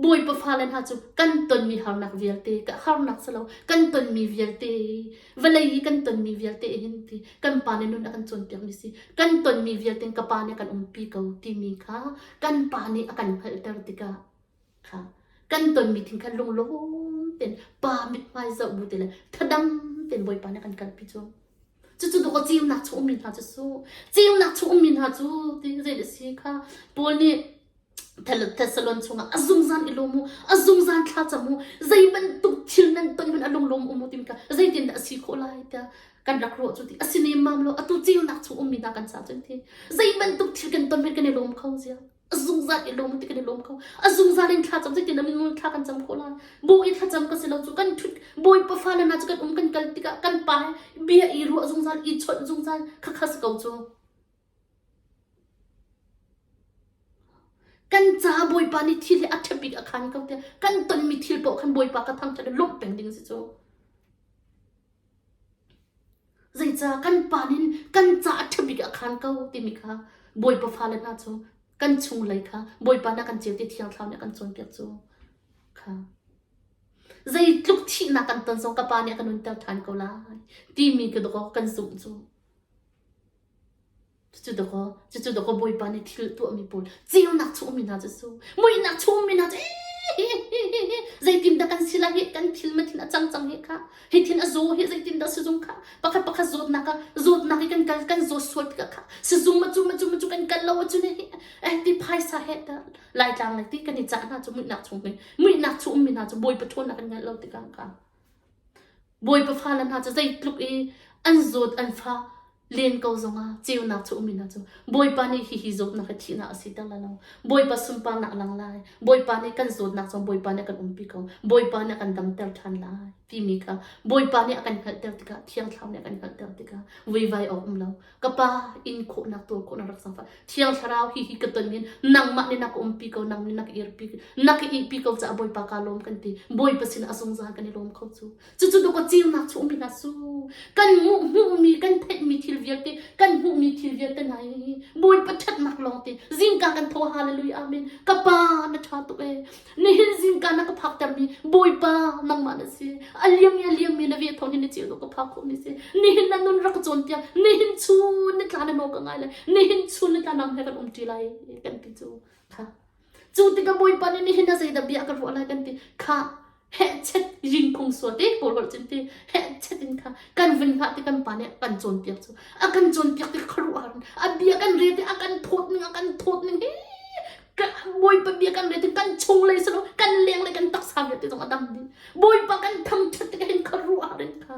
Bawipa fale hna cu kan tonmi harnak vialte ka harnak si lo kan tonmi vialte vawlei i kan tonmi vialte hin ti kan pa nih nun a kan cawnpiakmi si kan tonmi vialte ka pa nih a kan umpi ko timi kha kan pa nih a kan hngalhter tikah kha kan tonmi thing kha lunglawm tein pa mithmai zoh bu te le thadam tein Bawipa nih a kan kalpi cu cucu dawh ceunak chung ummi hna cu su ceunak chung ummi hna cu ti zei a si kha Paul nih Thessalon chungah a zungzal i lawm u a zungzal thla cam u zei bantuk thil nan ton hmanh a lunglawm um u timi kha zeitin dah a si khawh lai tiah kan rak ruah cu ti a si nemmam lo atu ceunak chung ummi hna kan ca cun ti zei bantuk thil kan ton hmanh kan i lawm kho zia a zungzal i lawm ti kan i lawm kho a zungzal in thla cam zeitin min thla kan cam khawh lai bawi thlacam ka si lo cu kan thut bawipa fale hna cu kan um kan kal tikah kan pa he bia i ruah zungzal i chawnh zungzal khakha si ko cu kan ca bawipa nih thil hi a ṭha bik a khan ko tiah kan tonmi thil paoh khan bawipa ka thangṭhat i lawmh peng ding si cu Zeicah kan pa nih kan ca a ṭha bik a khaan ko timi kha Bawipa fale hna cu kan chunglei kha Bawipa nih a kan ceu ti Thiang Thlarau nih a kan cawnpiak cu kha zeitluk thihnak kan ton zong ka pa nih a ka nunter ṭhan ko lai timi ka dawk kan zumh cu. Cucu dakaw, cucu dakaw Bawipa nih thil tuahmi pawl ceunak chung ummi hna cu su, muihnak chung ummi hna cu zeitindah kan si lai hi kan thil ma thin a cang cang hi kha hi thin a zaw hi zeitindah sizung kha pakhat pakhat zawtnak ah zawtnak hi kan kal kan zawt sual tikah kha sizung ma cu ma cu ma cu kan kal lo cu ne hi eh ti phaisa he ta laitlang le ti kan i cah hna cu muihnak chung hi muihnak chung ummi hna cu Bawipa ṭhawnnak kan ngeih lo tikah kha Bawipa fale hna cu zeitluk i an zawt an fah. Len ko zongah ceunak cu um hna cu Bawipa nih hihi zawtnak hi thihnak a siter lai lo. Bawipa sunparnak a lang lai. Bawipa nih kan zawtnak zong Bawipa nih a kan umpi ko. Bawipa nih a kan damter ṭhan lai timi kha Bawipa nih a kan hngalhter tikah Thiang Thlarau nih a kan hngalhter tikah vuivai awk um lo. Ka Pa in khawhnak tuar khawhnak rak zaangfah. Thiang Thlarau hihi ka ton hin nangmah nih na ka umpi ko, nang nih na ka irpi, na ka ihpi ko caah Bawipa kaa lawm kan ti. Bawipa sinah a zungzal kan i lawm kho cu. Cucu dawk ceunak chu ummi hna su. Kan hmuh hmuhmi kan theihmi thil vialte kan hmuhmi thil vialte hna hi Bawipa ṭhatnak lawng te zingka kan tho hallelujah amen ka pa na ṭha tuk ee nihin zingka na ka phaktermi Bawipa nangmah na si a liam i a liammi na ve thawng hin na ceu ka phak khawhmi si nihin na nun rak cawnpiak nihin chun ni tla na nawl ka ngai lai nihin chun ni tla nang he kan um ṭi lai kan ti cu kha cu tikah Bawipa nih nihin na zeidah bia ka ruah lai kan ti kha hehchet yingkhung sua te kawl holh cun ti hehchet in kha kan vun hngah ti kan pa nih kan cawnpiak cu a kan cawnpiak ti khuaruahhar a bia kan rel ti a kan thawt ning a kan thawt ning hi Bawipa bia kan rel ti kan chung lei silo kan leng lei kan taksa vialte zong a dam dih Bawipa kan thangṭhat tik hin khuaruahhar in kha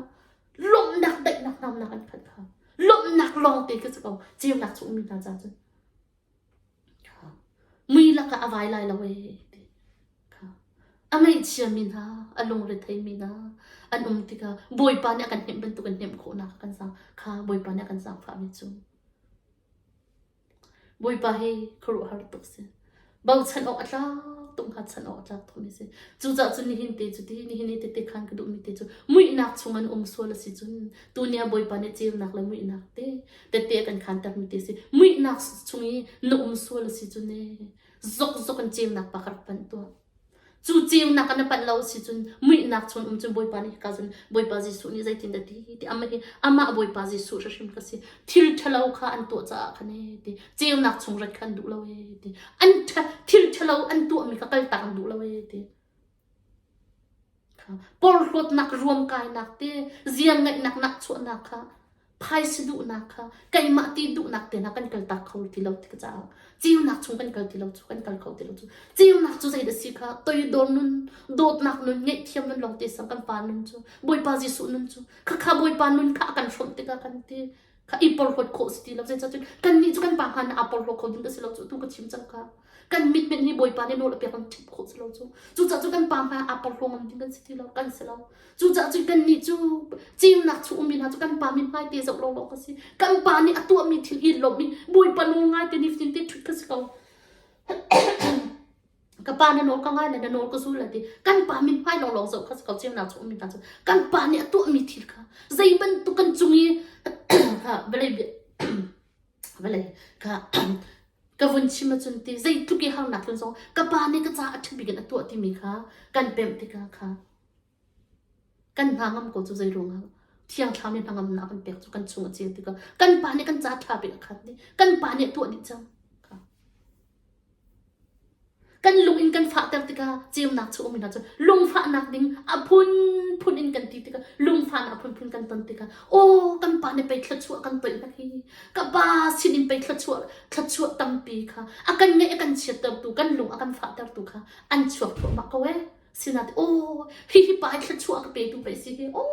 lawmhnak daihnak namnak an khat kha lawmhnak lawng te khi si ko ceunak cu ummi hna ca cun Mui lakah a vai lai lo ee ti kha. A ngaihchiami hna, a lungretheimi hna an um tikah Bawipa nih a kan hnemh bantuk in hnemh khawhnak a kan zaang kha Bawipa nih a kan zaangfahmi cu. Bawipa hi khuaruahhar tuk si. Bochan awk a tlak tuk hngatchan awk a tlak tukmi si. Cucaah cun nihin te cu ti nihin i tete khan ka duhmi te cu muihnak chung an um sual a si cun tuni ah Bawipa nih ceunak le muihnak te tette a kan khantermi te si. Muihnak chung i na um sual a si cun e zokzok in ceunak pa ka rak panh tuah. Cu ceunak ah na panh lo si cun muihnak chung um cun Bawipa nih hika cun Bawipa Jesuh nih zeitin dah ti ti amah hi amah Bawipa Jesuh hrimhrim ka si. Thil ṭhalo kha an tuah caah khan e ti ceunak chung rat kha an duh lo e ti an thil ṭhalo an tuahmi kha kaltak an duh lo e ti. Porhlawtnak ruamkainak te ziarngeihnak nakchuahnak kha phaisa duhnak kha keimah ti duhnak te hna kan kaltak kho ti lo ti ka caah ceunak chung kan kal ti lo cu kan kal kho ti lo cu ceunak cu zeidah si kha toidor nun dawtnak nun ngaihthiam nun lawng te sang kan pa nun cu Bawipa Jesuh nun cu khakha Bawipa nun kha a kan hrawmh tikah kan ti kha i porhlawt khawh si ti lo zeicah cun kannih cu kan pa hngan aa porhlaw kho ding ka si lo cu tu ka chim cang kha kan mit hmenh hi Bawipa nih nawl a pek kan ṭhit khawh si lo cu cucaah cu kan pa hmai aa porhlaw ngam ding kan si ti lo kan si lo cucaah cu kannih cu ceunak chung ummi hna cu kan pa mithmai te zoh lawnglawng ka si kan pa nih a tuahmi thil i lawmh i Bawipa nawl ngai te nifatin te ṭhut ka si ko ka pa na nawl ka ngai le na nawl ka zul le ti kan pa mithmai lawnglawng zoh kha si ko ceunak chung ummi hna cu kan pa nih a tuahmi thil kha zei bantuk kan cung i vawlei vawlei kha ka vun chim ahcun ti zeitluk i harnak tlun zong ka pa nih ka caah a ṭha bik in a tuah timi kha kan pemh tikah kha kan hna ngam ko cu zei ruangah thiang thlarau nih hnangamnak a kan pek cu kan chung a ceu tikah kan pa nih kan ca ṭha bik a khat dih kan pa nih a tuah dih cang kha Kan lung in kan fahter tikah ceunak cu um hna cu lungfahnak ding a phunphun in kan ti tikah lungfahnak a phunphun kan ton tikah aw kan pa nih pei thluachuah kan toih hna hi ka pa sin in pei thluachuah thluachuah tampi kha a kan ngeih a kan chiattertu kan lung a kan fahtertu kha an chuak thluahmah ko ee sinat aw hihi pa hi thluachuah ka petu pei si hi aw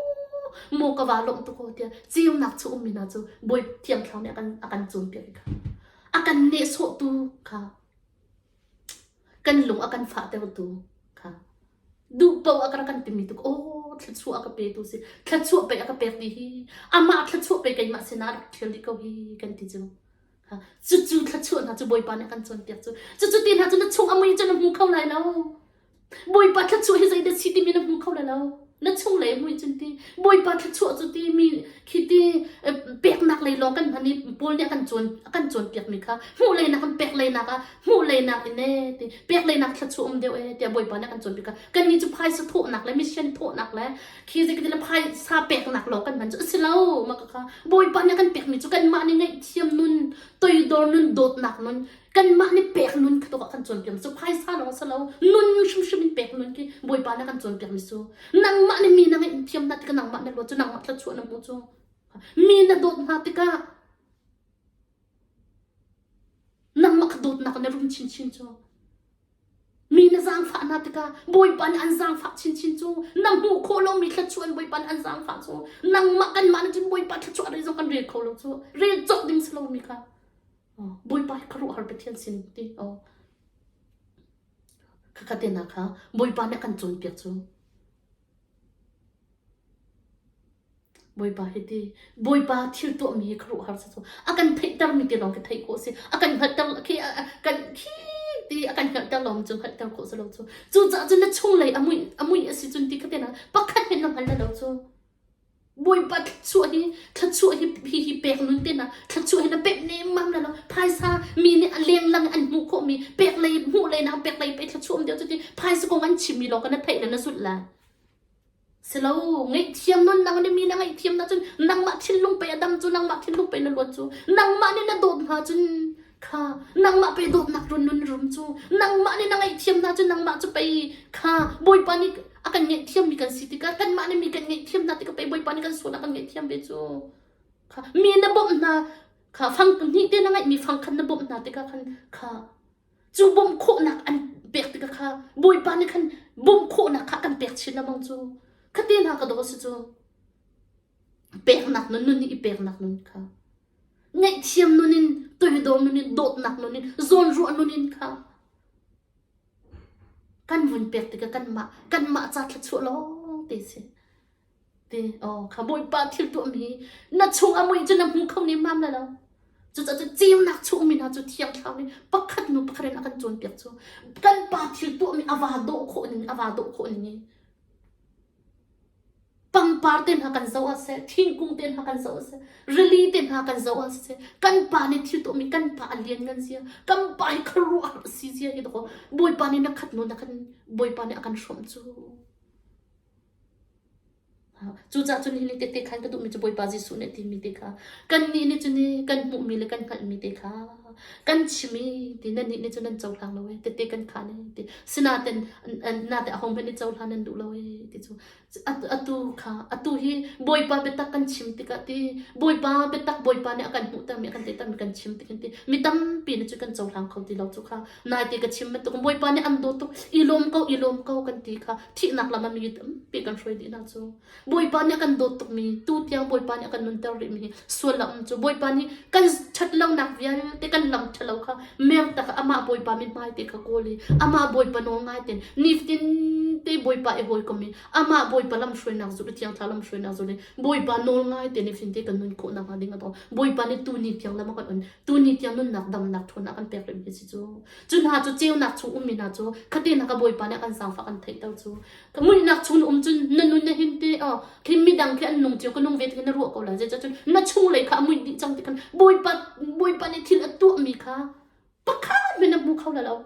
maw ka va lawmh tuk aw tiah ceunak cu ummi hna cu Bawi Thiang Thlarau nih a kan a kan cawnpiak kha a kan nehsawhtu kha kan lung a kan fahtertu kha duh paoh a kan timi tuk aw thluachuah a ka petu si thluachuah pei a ka pek dih hi amah thluachuah pei keimah sinah rak ṭhial dih ko hi kan ti cu cucu thluachuah hna cu Bawipa nih a kan cawnpiak cu cucu ti hna cu na chung a mui cu na hmu kho lai lo Bawipa thluachuah hi zeidah si timi na hmu kho lai lo. Na chunglei mui cun ti Bawipa thluachuah cu ti mi khi ti peknak lei lawng kan hman i Paul nih a kan cawn a kan cawnpiakmi kha hmuh leinak in pek leinak ah hmuh leinak in ee ti pek leinak thluachuah um deuh ee tiah Bawipa nih a kan cawnpiak kha kannih cu phaisa thawhnak le mission thawhnak le khi zei le phaisa peknak lawng kan hman cu a si lo mah kha Bawipa nih a kan pekmi cu kanmah nih ngaihthiam nun toidor nun dawtnak nun kanmah nih pek nun kha tuk ah kan cawnpiak cu phaisa lawng si lo nun hrimhrim in pek nun khi Bawipa nih kan cawnpiak mi cu nangmah nih mi na ngeih thiam hna tikah nangmah na luat cu nangmah thluachuah na hmu cu mi na dawt hna tikah nangmah kha dawtnak na rum chinchin cu. Mi na zaangfah hna tikah Bawipa nih an zaangfah chinchin cu na hmuh khawh lomi thluachuah in Bawipa nih an zaangfah cu nangmah kanmah nih cun Bawipa thluachuah rel zong kan rel kho lo cu rel cawk ding si lomi kha Bawipa hi khuaruahhar Pathian sin ti oh khakha te hna kha Bawipa nih a kan cawnpiak cu Bawipa hi ti Bawipa thil tuahmi hi khuaruahhar si cu a kan theihtermi te lawng khi theih khawh si a kan hngalhter khi kan khi ti a kan hngalhter lawng cu hngalhter khawh si lo cu cucaah cun na chunglei a muih a muih a si cun ti kha te na pakhat hmanh na hngal lo cu Bawipa thluachuah hi thluachuah hi hi hi pek nun te na thluachuah hi na pek nemmam la lo phaisa mi nih a lenglang an hmuh khawhmi pek lei hmuh lei na pek lei pe thluachuah um deuh cu ti phaisa kong an chimmi lawng ka na theih le na zulh la Silo, ngaihthiam nun nang nih mi na ngaihthiam na cun nangmah thinlung pe a dam cu nangmah thinlung pe na luat cu nangmah nih na dawt hna cun kha nangmah pe dawtnak run nun rum cu nangmah nih na ngaihthiam hna cu nangmah cu pei kha Bawipa nih a kan ngaihthiam mi kan si tikah kanmah nih mi kan ngaihthiam hna tikah pei Bawipa nih kan sual a kan ngaihthiam ve cu kha mi na bawmh hna kha fang hnih te na ngaihmi fang khat na bawmh hna tikah khan kha Cu bawmh khawhnak an pek tikah kha Bawipa nih khan bawmh khawhnak kha kan pek chin lengmang cu. Khate hna ka daw si cu. Peknak nun nun nih i peknak nun kha. Ngaihthiam nun in, toidor nun in, dawtnak nun in, zawnruah nun in kha kan vun pek tikah kanmah kanmah ca thluachuah lawng te si. Ti aw kha Bawipa thil tuahmi hi na chung a mui cu na hmu kho nemmam lai lo. Cucaah cu ceunak chung mi hna cu Thiang Thlarau nih pakhat hnu pakhat in a kan cawnpiak cu kan pa thil tuahmi a vaa dawh khawh ning a vaa dawh khawh ning hi pangpar te hna kan zoh ah seh thingkung te hna kan zoh ah seh rili te hna kan zoh ah seh kan pa nih thil tuahmi kan pa a lian ngan zia kan pa hi khuaruahhar a si zia hi dawh Bawipa nih na khat nu na kan Bawipa nih a kan hrawmh cu. Cucaah cun hi tete khan ka duhmi cu Bawipa Jesuh nih a timi te kha kannih nih cun kan hmuhmi le kan hngalhmi te kha kan chim i ti nannih nih cun nan cohlang lo ee tete kan khan ee ti sinain nate ahohmanh nih cohlan nan duh lo ee ti cu atu kha atu hi Bawipa biatak kan chim tikah ti Bawipa biatak Bawipa nih a kan hmuhtermi a kan tetermi kan chim tik hin ti mi tampi nih cun kan cohlang kho ti lo cu kha naite ka chim bantuk Bawipa nih an dawt tuk i lawm ko i lawm ko kan ti kha thihnak lam ah mi tampi kan hruai dih hna cu Bawipa nih a kan dawt tukmi tu tiang Bawipa nih a kan nunter rihmi hi sual a um cu Bawipa nih kan ṭhat lonak vialte kan lam ṭhalo kha mer tak amah Bawipa mithmai te kha kawl i amah Bawipa nawl ngai ten nifatin te Bawipa i hawikom i amah Bawipa lamhruainak zulh i Thiang Thlarau lamhruainak zulh i Bawipa nawl ngai te nifatin te kan nun khawh nakhnga ding a to Bawipa nih tu ni tiang lam a kan on tu ni tiang nunnak damnak ṭhawnnak kan pek rihmi si cu cu hna cu ceunak chung ummi hna cu khate hna ka Bawipa nih a kan zaangfah kan theihter cu ka muihnak chung um cun na nun na hin te oh khi midang khi an nung cio ka nung ve ti na ruah ko lai zeicah cun na chunglei kha a muih dih cang ti khan Bawipa Bawipa nih thil a tuahmi kha pakhat men na hmu kho la lo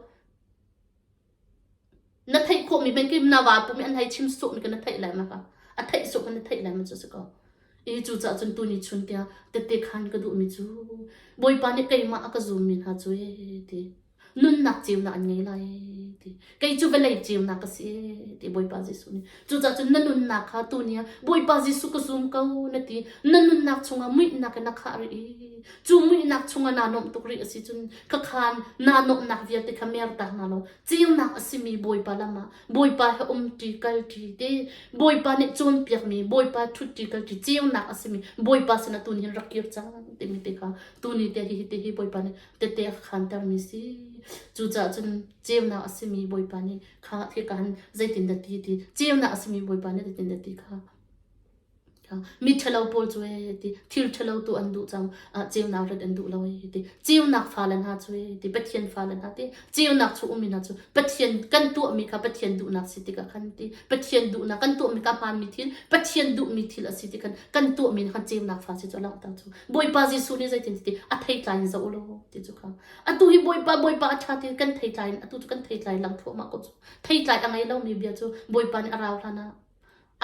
Na theih khawhmi hmanh khi na vapa nih an hei chim sawhmi kha na theih lai ma ka? A theih sawh kha na theih lai ma cu si ko. I cucaah cun tuni chun tiah tette khan ka duhmi cu Bawipa nih keimah a ka zummi hna cu ee ti nunnak ceunak an ngei lai ti kei cu vawlei ceunak ka si ee ti Bawipa Jesuh nih cucaah cun na nunnak kha tuni ah Bawipa Jesuh ka zum ko na ti na nunnak chungah muihnak in na khah rih i cu muihnak chungah naa nuamh tuk rih a si cun khakhan naa nuamhnak vialte kha mertak hna law ceunak a simi Bawipa lam ah Bawipa he umṭi kalṭi te Bawipa nih cawnpiakmi Bawipa ṭhutṭi kalṭi ceunak a simi Bawipa sinah tuni hin rak kir cang timi te kha tuni te hi te hi Bawipa nih tete a khantermi si cucaah cun ceunak a simi Bawipa nih kha khi ka han zeitindah ti ti ceunak a simi Bawipa nih zeitindah ti kha Mi ṭhalo pawl cu ee ti thil ṭhalo tu an duh cang ceunak rat an duh lo ee ti ceunak fale hna cu ee ti Pathian fale hna ti ceunak chung ummi hna cu Pathian kan tuahmi kha Pathian duhnak si tikah khan ti Pathian duhnak kan tuahmi kha hmaanmi thil Pathian duhmi thil a si ti khan kan tuahmi khan ceunak fa si cu a langhter cu Bawipa Jesuh nih zeitin ti a theitlai in zoh u law ti cu kha atu hi Bawipa Bawipa a ṭha ti kan theitlai in atu cu kan theitlai lang thluahmah ko cu theitlai a ngei lomi bia cu Bawipa nih a rau hlan ah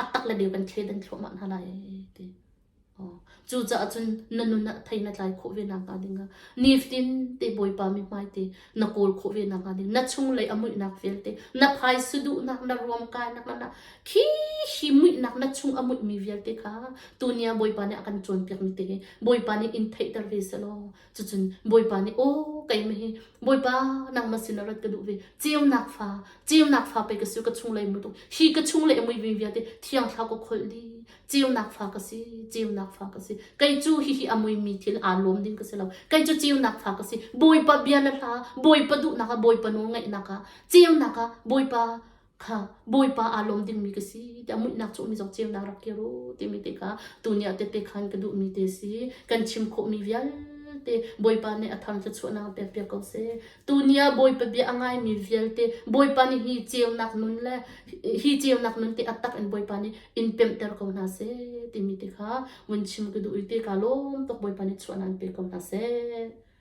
a tak le deu kan thleidan thluahmah hna lai ti. Cucaah cun na nun ah thei na tlai khawh ve nakhnga dingah nifatin te Bawipa mithmai te na kawl khawh ve nakhnga ding na chunglei a muihnak vialte na phaisa duhnak na ruamkainak na khi hi muihnak na chung a muihmi vialte kha tuni ah Bawipa nih a kan cawnpiakmi te hi Bawipa nih in theihter ve selaw cucun Bawipa nih aw keimah hi Bawipa nangmah sin ah rat ka duh ve ceunak fa ceunak fa pei ka si ka chunglei mui tuk hi ka chunglei a muimi vialte thiang thlarau ka kholh dih ceunak fa ka si ceunak fa ka si kei cu hihi a muimi thil aa lawm ding ka si lo kei cu ceunak fa ka si bawipa bia le hla bawipa duhnak ah bawipa nawl ngaihnak ah ceunak ah bawipa kha bawipa aa lawm dingmi ka si tiah muihnak cu mi zong ceunak rak kir u timi te kha tuni ah tette khan ka duhmi te si kan chim khawhmi vialte bawipa nih a thang thluachuahnak pek piak ko seh Tuni ah Bawipa bia a ngaimi vialte Bawipa nih hi ceunak nun le hi ceunak nun te a tak in Bawipa nih in pemhter ko hna seh timi te kha vun chim ka duh i te ka lawm tuk Bawipa nih chuahnak in pe ko hna seh.